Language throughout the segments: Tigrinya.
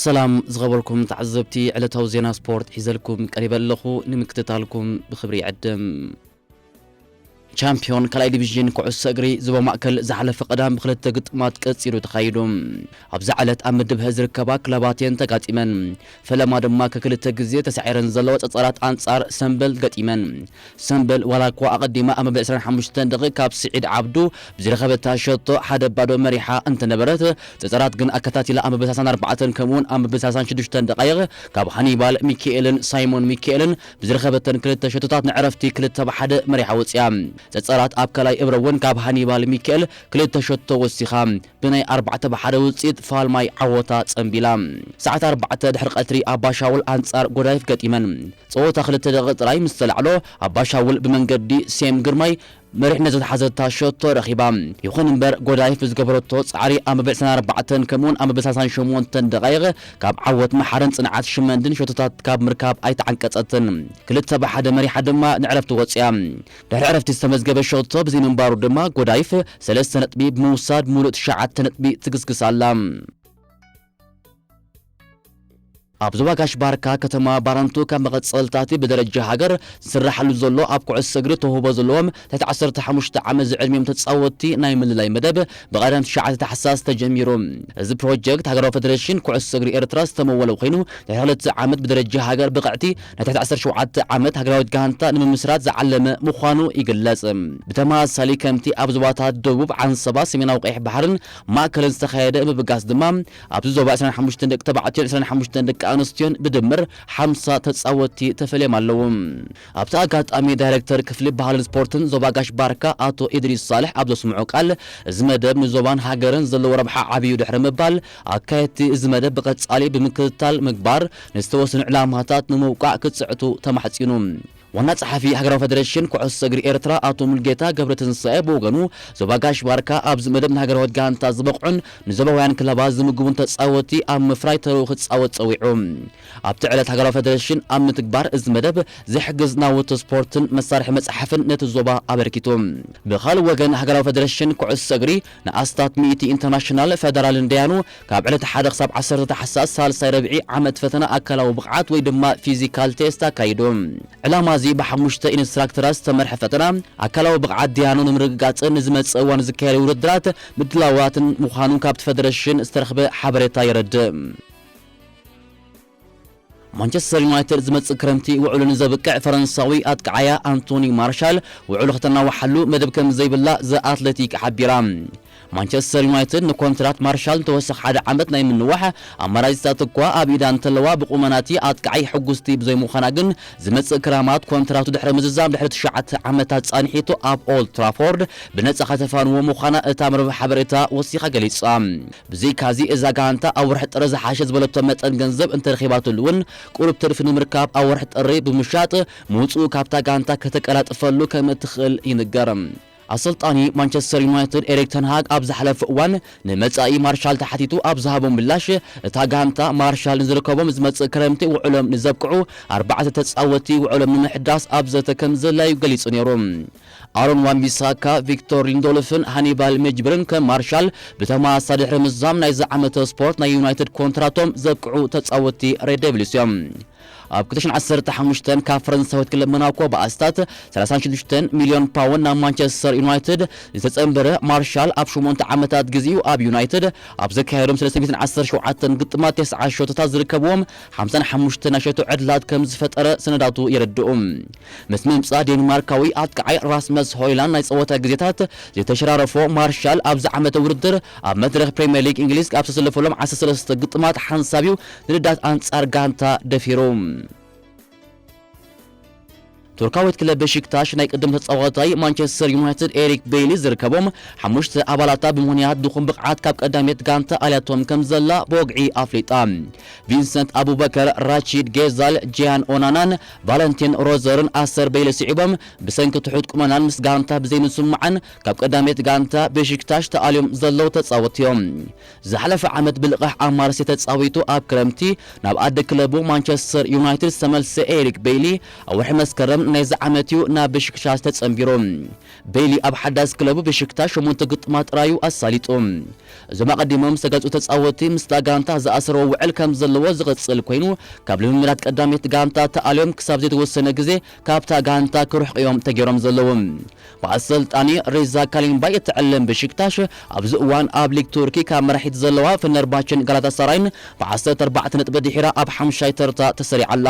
ሰላም ዝኸበርኩም ተዓዘብቲ፣ ዕለታዊ ዜና ስፖርት ሒዘልኩም ቀሪበ ኣለኹ። ንምክትታልኩም ብኽብሪ ይዕድም። ቻምፒዮን ካልኣይ ዲቪዥን ኩዕሶ እግሪ ዞባ ማእከል ዝሓለፈ ቀዳም ብክልተ ግጥማት ቀጺሉ ተኻይዱ። ኣብዛ ዕለት ኣብ ምድብ ሀ ዝርከባ ክለባት እየን ተጋጢመን። ፈለማ ድማ ከክልተ ግዜ ተሳዒረን ዘለዋ ጸጸራት ኣንጻር ሰምበል ገጢመን። ሰምበል ዋላ እኳ ኣቐዲማ ኣብ መበል ዕስራን ሓሙሽተን ደቂቕ ካብ ስዒድ ዓብዱ ብዝረኸበታ ሸቶ ሓደ ባዶ መሪሓ እንተነበረት፣ ጸጸራት ግን ኣከታቲላ ኣብ መበል ሰላሳን ኣርባዕተን ከምኡውን ኣብ መበል ሰላሳን ሽዱሽተን ደቃይቕ ካብ ሃኒባል ሚካኤልን ሳይሞን ሚካኤልን ብዝረኸበተን ክልተ ሸቶታት ንዕረፍቲ ክልተ ብ ሓደ መሪሓ ወጽያ። ጸጸራት ኣብ ካልኣይ እብረ እውን ካብ ሃኒባል ሚካኤል ክልተ ሸቶ ወሲኻ ብናይ ኣርባዕተ ብ ሓደ ውጽኢት ፋልማይ ዓወታ ጸንቢላ። ሰዓት ኣርባዕተ ድሕሪ ቀትሪ ኣባሻውል ኣንጻር ጎዳይፍ ገጢመን። ጸወታ ክልተ ደቂቕ ጥራይ ምስ ተላዕሎ ኣባሻውል ብመንገዲ ሴም ግርማይ መሪሕነት ዝተሓዘታ ሸቶ ረኺባ። ይኹን እምበር ጎዳይፍ ብዝገበረቶ ጻዕሪ ኣብ መበል ዕስራን ኣርባዕተን ከምኡውን ኣብ መበል ሰላሳን ሸሞንተን ደቃይቕ ካብ ዓወት መሓረን ጽንዓት ሽመንድን ሸቶታት ካብ ምርካብ ኣይተዓንቀጸትን። ክልተ ብ ሓደ መሪሓ ድማ ንዕረፍቲ ወጽያ። ድሕሪ ዕረፍቲ ዝተመዝገበ ሸቶ ብዘይምንባሩ ድማ ጎዳይፍ ሰለስተ ነጥቢ ብምውሳድ ሙሉእ ትሽዓተ ነጥቢ ትግስግስ ኣላ። ኣብ ዞባ ጋሽ ባርካ ከተማ ባረንቱ ካብ መቐጸልታቲ ብደረጃ ሃገር ዝስራሓሉ ዘሎ ኣብ ኩዕሶ እግሪ ተውህቦ ዘለዎም ትሕቲ ዓሰርተ ሓሙሽተ ዓመት ዝዕድሚኦም ተጻወትቲ ናይ ምልላይ መደብ ብቐደም ትሽዓተ ታሕሳስ ተጀሚሩ። እዚ ፕሮጀክት ሃገራዊ ፌደሬሽን ኩዕሶ እግሪ ኤርትራ ዝተመወለ ኮይኑ፣ ድሕሪ ክልተ ዓመት ብደረጃ ሃገር ብቕዕቲ ናይ ትሕቲ ዓሰርተ ሸውዓተ ዓመት ሃገራዊት ጋንታ ንምምስራት ዝዓለመ ምዃኑ ይግለጽ። ብተመሳሳሊ ከምቲ ኣብ ዞባታት ደቡብ ዓንሰባ፣ ሰሜናዊ ቀይሕ ባሕርን ማእከልን ዝተኻየደ ምብጋስ ድማ ኣብዚ ዞባ ዕስራን ሓሙሽተን ደቂ ተባዕትዮን ዕስራን ሓሙሽተን ደቂ ኣንስትዮን ብድምር ሓምሳ ተጻወትቲ ተፈልዮም ኣለዉ። ኣብቲ ኣጋጣሚ ዳይሬክተር ክፍሊ ባህልን ስፖርትን ዞባ ጋሽ ባርካ ኣቶ ኢድሪስ ሳልሕ ኣብ ዘስምዖ ቃል፣ እዚ መደብ ንዞባን ሃገርን ዘለዎ ረብሓ ዓብዩ ድሕሪ ምባል፣ ኣካየድቲ እዚ መደብ ብቐጻሊ ብምክትታል ምግባር ንዝተወሰኑ ዕላማታት ንምውቃዕ ክጽዕቱ ተማሕጺኑ። ዋና ጸሓፊ ሃገራዊ ፌደሬሽን ኩዕሶ እግሪ ኤርትራ ኣቶ ሙልጌታ ገብረትንሳኤ ብወገኑ፣ ዞባ ጋሽ ባርካ ኣብዚ መደብ ንሃገራዊት ጋንታ ዝበቕዑን ንዞባውያን ክለባት ዝምግቡን ተጻወትቲ ኣብ ምፍራይ ተርኡ ክጻወት ጸዊዑ። ኣብቲ ዕለት ሃገራዊ ፌደሬሽን ኣብ ምትግባር እዚ መደብ ዝሕግዝ ናውቲ ስፖርትን መሳርሒ መጽሓፍን ነቲ ዞባ ኣበርኪቱ። ብኻልእ ወገን ሃገራዊ ፌደሬሽን ኩዕሶ እግሪ ንኣስታት ሚእቲ ኢንተርናሽናል ፌደራልን ደያኑ ካብ ዕለት ሓደ ክሳብ ዓሰርተ ታሕሳስ ሳልሳይ ረብዒ ዓመት ፈተና ኣካላዊ ብቕዓት ወይ ድማ ፊዚካል ቴስት ኣካይዱ። ዕላማ እዚ ብሓሙሽተ ኢንስትራክተራት ዝተመርሐ ፈተና ኣካላዊ ብቕዓት ደያኑ ንምርግጋጽን ንዝመጽእ እዋን ዝካየዱ ውድድራት ምድላዋትን ምዃኑ ካብቲ ፌደሬሽን ዝተረኽበ ሓበሬታ የረድእ። ማንቸስተር ዩናይትድ ዝመጽእ ክረምቲ ውዕሉ ንዘብቅዕ ፈረንሳዊ ኣጥቃዓያ ኣንቶኒ ማርሻል ውዕሉ ከተናውሓሉ መደብ ከም ዘይብላ ዘ ኣትሌቲክ ሓቢራ። ማንቸስተር ዩናይትድ ንኮንትራት ማርሻል ንተወሳኺ ሓደ ዓመት ናይ ምንዋሕ ኣማራጺታት እኳ ኣብ ኢዳ እንተለዋ፣ ብቁመናቲ ኣጥቃዓይ ሕጉስቲ ብዘይምዃና ግን ዝመጽእ ክራማት ኮንትራቱ ድሕሪ ምዝዛም ድሕሪ ትሽዓተ ዓመታት ጻንሒቱ ኣብ ኦልድ ትራፎርድ ብነጻ ከተፋንዎ ምዃና እታ መርበብ ሓበሬታ ወሲኻ ገሊጻ። ብዘይካዚ እዛ ጋንታ ኣብ ወርሒ ጥሪ ዝሓሸ ዝበለቶ መጠን ገንዘብ እንተረኺባትሉ እውን ቁሩብ ትርፊ ንምርካብ ኣብ ወርሒ ጥሪ ብምሻጥ ምውጽኡ ካብታ ጋንታ ከተቀላጥፈሉ ከም እትኽእል ይንገር። ኣሰልጣኒ ማንቸስተር ዩናይትድ ኤሪክ ተንሃግ ኣብ ዝሓለፈ እዋን ንመጻኢ ማርሻል ተሓቲቱ ኣብ ዝሃቦ ምላሽ፣ እታ ጋንታ ማርሻል ንዝርከቦም ዝመጽእ ክረምቲ ውዕሎም ንዘብቅዑ ኣርባዕተ ተጻወትቲ ውዕሎም ንምሕዳስ ኣብ ዘተ ከም ዘላዩ ገሊጹ ነይሩ። ኣሮን ዋንቢሳካ፣ ቪክቶር ሊንዶሎፍን ሃኒባል ሜጅብርን ከም ማርሻል ብተመሳሳሊ ድሕሪ ምዝዛም ናይዚ ዓመተ ስፖርት ናይ ዩናይትድ ኮንትራቶም ዘብቅዑ ተጻወትቲ ሬድ ዴቪልስ እዮም። ኣብ ክልተ ሽሕን ዓሰርተ ሓሙሽተን ካብ ፈረንሳዊት ክለብ ሞናኮ ብኣስታት ሰላሳን ሽዱሽተን ሚልዮን ፓውንድ ናብ ማንቸስተር ዩናይትድ ዝተጸንበረ ማርሻል፣ ኣብ ሸሞንተ ዓመታት ግዜኡ ኣብ ዩናይትድ ኣብ ዘካየዶም ሰለስተ ሚእትን ዓሰርተ ሸውዓተን ግጥማት ተስዓ ሸቶታት ዝርከብዎም ሓምሳን ሓሙሽተ ናይ ሸቶ ዕድላት ከም ዝፈጠረ ሰነዳቱ የረድኡ። ምስ ምምጻእ ዴንማርካዊ ኣጥቃዓይ ራስመስ ሆይላንድ ናይ ጸወታ ግዜታት ዝተሸራረፎ ማርሻል፣ ኣብዚ ዓመተ ውድድር ኣብ መድረኽ ፕሪምየር ሊግ እንግሊዝ ካብ ዝተሰለፈሎም ዓሰርተ ሰለስተ ግጥማት ሓንሳብ እዩ ንርዳት ኣንጻር ጋንታ ደፊሩ። ቱርካዊት ክለብ በሺክታሽ ናይ ቅድም ተጻዋታይ ማንቸስተር ዩናይትድ ኤሪክ ቤይሊ ዝርከቦም ሓሙሽተ ኣባላታ ብምኽንያት ድኹም ብቕዓት ካብ ቀዳሜት ጋንታ ኣልያቶም ከም ዘላ ብወግዒ ኣፍሊጣ። ቪንሰንት ኣቡበከር፣ ራቺድ ጌዛል፣ ጂያን ኦናናን ቫለንቲን ሮዘርን ኣሰር ቤይሊ ስዒቦም ብሰንኪ ትሑት ቁመናን ምስ ጋንታ ብዘይምስምማዕን ካብ ቀዳሜት ጋንታ ቤሺክታሽ ተኣልዮም ዘለዉ ተጻወትቲ እዮም። ዝሓለፈ ዓመት ብልቓሕ ኣብ ማርሴ ተጻዊቱ ኣብ ክረምቲ ናብ ኣደ ክለቡ ማንቸስተር ዩናይትድ ዝተመልሰ ኤሪክ ቤይሊ፣ ኣብ ወርሒ መስከረም ናይዚ ዓመት እዩ ናብ ብሽክታሽ ተጸንቢሩ። ቤሊ ኣብ ሓዳስ ክለቡ ብሽክታሽ ሸሞንተ ግጥማት ጥራዩ ኣሳሊጡ። እዞም ኣቐዲሞም ዝተገልጹ ተጻወትቲ ምስታ ጋንታ ዝኣሰረዎ ውዕል ከም ዘለዎ ዝቕጽል ኮይኑ፣ ካብ ልምምዳት ቀዳመይቲ ጋንታ ተኣልዮም ክሳብ ዘይተወሰነ ግዜ ካብታ ጋንታ ክርሕቑ እዮም ተገይሮም ዘለዉ። ብኣሰልጣኒ ሬዛ ካሊምባይ እትዕለም ብሽክታሽ ኣብዚ እዋን ኣብ ሊግ ቱርኪ ካብ መራሒት ዘለዋ ፈነርባችን ጋላታሳራይን ብ14 ነጥቢ ድሒራ ኣብ ሓምሻይ ተርታ ተሰሪዓ ኣላ።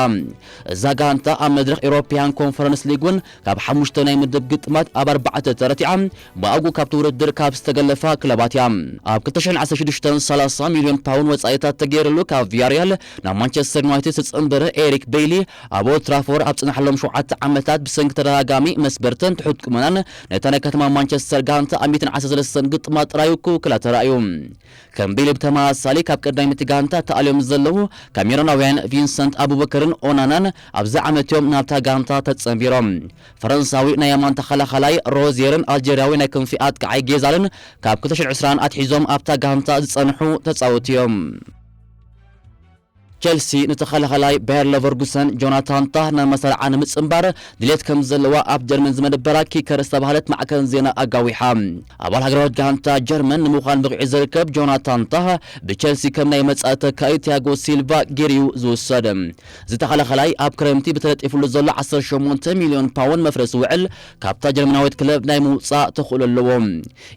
እዛ ጋንታ ኣብ መድረኽ ኤሮፓያን ኮንፈረንስ ሊግ እውን ካብ ሓሙሽተ ናይ ምድብ ግጥማት ኣብ ኣርባዕተ ተረቲዓ ብኣጉ ካብቲ ውድድር ካብ ዝተገለፋ ክለባት እያ። ኣብ ክልተ ሽሕን ዓሰርተ ሽዱሽተን ሰላሳ ሚልዮን ፓውንድ ወጻኢታት ተገይርሉ ካብ ቪያሪያል ናብ ማንቸስተር ዩናይትድ ዝተጸንበረ ኤሪክ ቤይሊ ኣብ ኦልድ ትራፎርድ ኣብ ጽናሕሎም ሸውዓተ ዓመታት ብሰንኪ ተደጋጋሚ መስበርትን ትሑት ቁመናን ነታ ናይ ከተማ ማንቸስተር ጋንታ ኣብ ሚእትን ዓሰርተ ሰለስተን ግጥማት ጥራዩ ክውክላ ተራእዩ። ከም ቤይሊ ብተመሳሳሊ ካብ ቀዳመይቲ ጋንታ ተኣልዮም ዘለዉ ካሜሮናውያን ቪንሰንት ኣቡበከርን ኦናናን ኣብዚ ዓመት እዮም ናብታ ጋንታ ተጸንቢሮም። ፈረንሳዊ ናይ የማን ተኸላኻላይ ሮዜርን ኣልጀርያዊ ናይ ክንፊ ኣጥቃዓይ ጌዛልን ካብ ክልተ ሽሕን ዕስራን ኣትሒዞም ኣብታ ጋንታ ዝጸንሑ ተጻወትቲ እዮም። ቸልሲ ንተኸላኻላይ ባየር ለቨርጉሰን ጆናታን ታህ ናብ መሳርዓ ንምጽንባር ድሌት ከም ዘለዋ ኣብ ጀርመን ዝመደበራ ኪከር ዝተባህለት ማዕከን ዜና ኣጋዊሓ። ኣባል ሃገራዊት ጋንታ ጀርመን ንምዃን ብቂዑ ዝርከብ ጆናታን ታህ ብቸልሲ ከም ናይ መጻኢ ተካኢ ቲያጎ ሲልቫ ገይሩ እዩ ዝውሰድ። እዚ ተኸላኻላይ ኣብ ክረምቲ ብተለጢፉሉ ዘሎ ዓሰርተ ሸሞንተ ሚልዮን ፓውንድ መፍረሲ ውዕል ካብታ ጀርመናዊት ክለብ ናይ ምውጻእ ተኽእሎ ኣለዎ።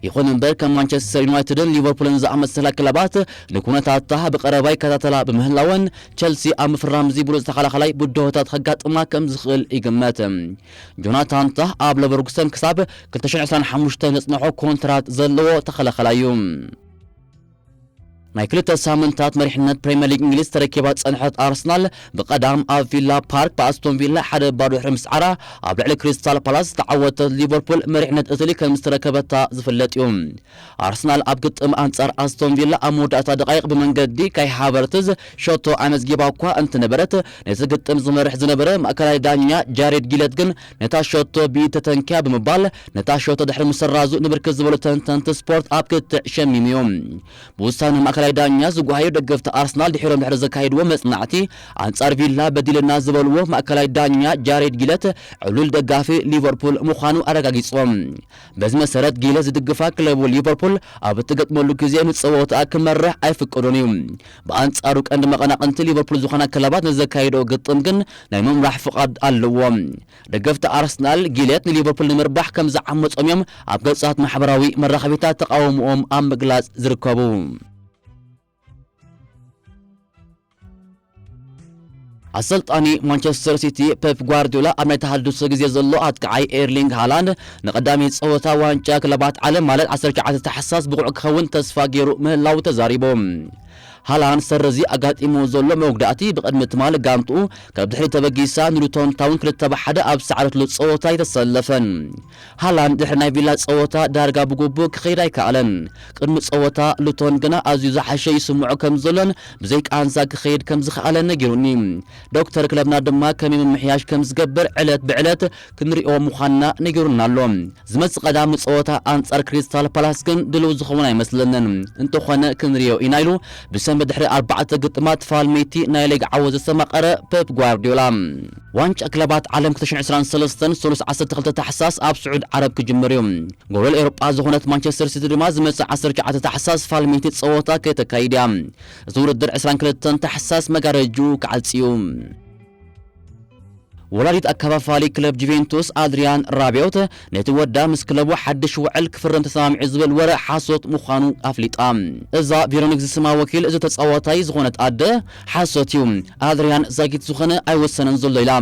ይኹን እምበር ከም ማንቸስተር ዩናይትድን ሊቨርፑልን ዝኣመሰላ ክለባት ንኩነታታ ብቐረባ ይከታተላ ብምህላወን ቸልሲ ኣብ ምፍራም እዚ ብሉጽ ተኸላኻላይ ብድሆታት ከጋጥማ ከም ዝኽእል ይግመት። ጆናታን ታህ ኣብ ለቨርጉሰን ክሳብ ክልተ ሽሕን ዕስራን ሓሙሽተን ዘጽንሖ ኮንትራት ዘለዎ ተኸላኻላይ እዩ። ናይ ክልተ ሳምንታት መሪሕነት ፕሪምየር ሊግ እንግሊዝ ተረኪባ ዝጸንሐት ኣርሰናል ብቐዳም ኣብ ቪላ ፓርክ ብኣስቶን ቪላ ሓደ ባዶ ድሕሪ ምስዓራ ኣብ ልዕሊ ክሪስታል ፓላስ ዝተዓወተት ሊቨርፑል መሪሕነት እቲ ሊግ ከም ዝተረከበታ ዝፍለጥ እዩ። ኣርሰናል ኣብ ግጥም ኣንጻር ኣስቶን ቪላ ኣብ መወዳእታ ደቃይቕ ብመንገዲ ካይ ሃቨርትዝ ሸቶ ኣመዝጊባ እኳ እንትነበረት፣ ነቲ ግጥም ዝመርሕ ዝነበረ ማእከላይ ዳኛ ጃሬድ ጊለት ግን ነታ ሸቶ ብኢድ ተተንክያ ብምባል ነታ ሸቶ ድሕሪ ምሰራዙ ንብርክት ዝበሉ ተንተንቲ ስፖርት ኣብ ክትዕ ሸሚሙ እዩ። ብውሳነ ማእከላይ ዳኛ ዝጓሃዩ ደገፍቲ ኣርሰናል ድሒሮም ድሕሪ ዘካየድዎ መጽናዕቲ፣ ኣንጻር ቪላ በዲልና ዝበልዎ ማእከላይ ዳኛ ጃሬድ ጊለት ዕሉል ደጋፊ ሊቨርፑል ምዃኑ ኣረጋጊጾም። በዚ መሰረት ጊለት ዝድግፋ ክለቡ ሊቨርፑል ኣብ እትገጥመሉ ግዜ ንጸወታ ክመርሕ ኣይፍቀዶን እዩ። ብኣንጻሩ ቀንዲ መቐናቕንቲ ሊቨርፑል ዝኾና ክለባት ንዘካየድኦ ግጥም ግን ናይ ምምራሕ ፍቓድ ኣለዎም። ደገፍቲ ኣርሰናል ጊለት ንሊቨርፑል ንምርባሕ ከም ዝዓመጾም እዮም ኣብ ገጻት ማሕበራዊ መራኸቢታት ተቓውሞኦም ኣብ ምግላጽ ዝርከቡ። ኣሰልጣኒ ማንቸስተር ሲቲ ፔፕ ጓርዲዮላ ኣብ ናይ ተሃድሶ ግዜ ዘሎ ኣጥቃዓይ ኤርሊንግ ሃላንድ ንቐዳመይቲ ጸወታ ዋንጫ ክለባት ዓለም ማለት ዓሰርተ ትሽዓተ ታሕሳስ ብቑዕ ክኸውን ተስፋ ገይሩ ምህላው ተዛሪቡ። ሃላንድ ሰረዚ ኣጋጢሙ ዘሎ መጉዳእቲ ብቕድሚ ትማል ጋንትኡ ካብ ድሕሪት ተበጊሳ ንሉቶን ታውን ክልተ ብ ሓደ ኣብ ዝሰዓረትሉ ጸወታ ኣይተሰለፈን። ሃላንድ ድሕሪ ናይ ቪላ ጸወታ ዳርጋ ብግቡእ ክኸይድ ኣይከኣለን። ቅድሚ ጸወታ ሉቶን ግና ኣዝዩ ዝሓሸ ይስምዖ ከም ዘሎን ብዘይ ቃንዛ ክኸይድ ከም ዝኸኣለን ነጊሩኒ። ዶክተር ክለብና ድማ ከመይ ምምሕያሽ ከም ዝገብር ዕለት ብዕለት ክንሪኦ ምዃንና ነጊሩና ኣሎ። ዝመጽእ ቀዳም ንጸወታ ኣንጻር ክሪስታል ፓላስ ግን ድልው ዝኸውን ኣይመስለንን። እንተኾነ ክንሪኦ ኢና ኢሉ ብሰንበት ድሕሪ ኣርባዕተ ግጥማት ፋልሜቲ ናይ ሌግ ዓወት ዘስተማቐረ ፔፕ ጓርዲዮላ። ዋንጫ ክለባት ዓለም ክልተ ሽሕን ዕስራን ሰለስተን ሰሉስ ዓሰርተ ክልተ ታሕሳስ ኣብ ስዑድ ዓረብ ክጅምር እዩ። ጎረል ኤውሮጳ ዝኾነት ማንቸስተር ሲቲ ድማ ዝመጽእ ዓሰርተ ትሽዓተ ታሕሳስ ፋልሜቲ ጸወታ ከተካይድ እያ። እዚ ውድድር ዕስራን ክልተን ታሕሳስ መጋረጅኡ ክዓጽ እዩ። ወላዲት ኣከፋፋሊ ክለብ ጁቬንቱስ ኣድሪያን ራቢዮት ነቲ ወዳ ምስ ክለቡ ሓድሽ ውዕል ክፍርም ተሰማሚዑ ዝብል ወረ ሓሶት ምዃኑ ኣፍሊጣ። እዛ ቬሮኒክ ዝስማ ወኪል እዚ ተጻዋታይ ዝኾነት ኣደ ሓሶት እዩ፣ ኣድሪያን ዛጊት ዝኾነ ኣይወሰነን ዘሎ ኢላ።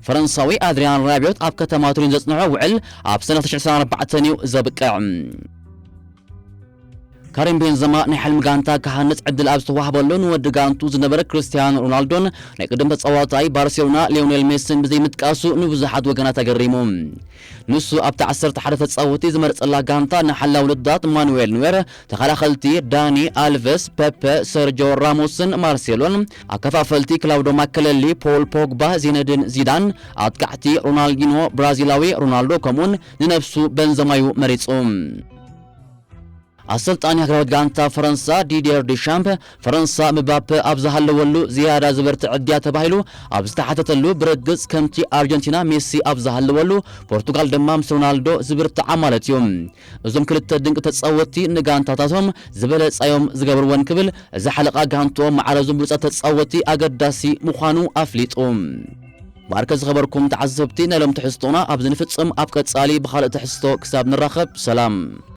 ፈረንሳዊ ኣድሪያን ራቢዮት ኣብ ከተማ ቱሪን ዘጽንሖ ውዕል ኣብ ሰነ ክልተ ሽሕን ዕስራን ኣርባዕተን እዩ ዘብቅዕ። ካሪም ቤንዘማ ናይ ሕልሚ ጋንታ ክሃንጽ ዕድል ኣብ ዝተዋህበሉ ንወዲ ጋንቱ ዝነበረ ክርስቲያኖ ሮናልዶን ናይ ቅድም ተጻዋታይ ባርሴሎና ሊዮኔል ሜሲን ብዘይምጥቃሱ ንብዙሓት ወገናት ኣገሪሙ። ንሱ ኣብቲ ዓሰርተ ሓደ ተጻወቲ ዝመርጸላ ጋንታ ንሓላው ውድድራት ማኑዌል ኑዌር፣ ተኸላኸልቲ ዳኒ ኣልቨስ፣ ፐፐ፣ ሰርጆ ራሞስን ማርሴሎን፣ ኣከፋፈልቲ ክላውዶ ማከለሊ፣ ፖል ፖግባ፣ ዚነድን ዚዳን፣ ኣጥቃዕቲ ሮናልዲኖ፣ ብራዚላዊ ሮናልዶ ከምኡን ንነብሱ በንዘማዩ መሪጹ። ኣሰልጣኒ ሃገራዊት ጋንታ ፈረንሳ ዲድየር ዲሻምፕ፣ ፈረንሳ ምባፔ ኣብ ዝሃለወሉ ዝያዳ ዝበርትዕ ድያ ተባሂሉ ኣብ ዝተሓተተሉ፣ ብርግጽ ከምቲ ኣርጀንቲና ሜሲ ኣብ ዝሃለወሉ፣ ፖርቱጋል ድማ ምስ ሮናልዶ ዝብርትዓ ማለት እዩ። እዞም ክልተ ድንቂ ተጻወትቲ ንጋንታታቶም ዝበለጻዮም ዝገብርወን ክብል፣ እዚ ሓለቓ ጋንትኦም ማዕረ እዞም ብሉጻት ተጻወትቲ ኣገዳሲ ምዃኑ ኣፍሊጡ። ማርከ ዝኸበርኩም ተዓዘብቲ፣ ናይ ሎም ትሕዝቶና ኣብዚ ንፍጽም። ኣብ ቀጻሊ ብኻልእ ትሕዝቶ ክሳብ ንራኸብ፣ ሰላም።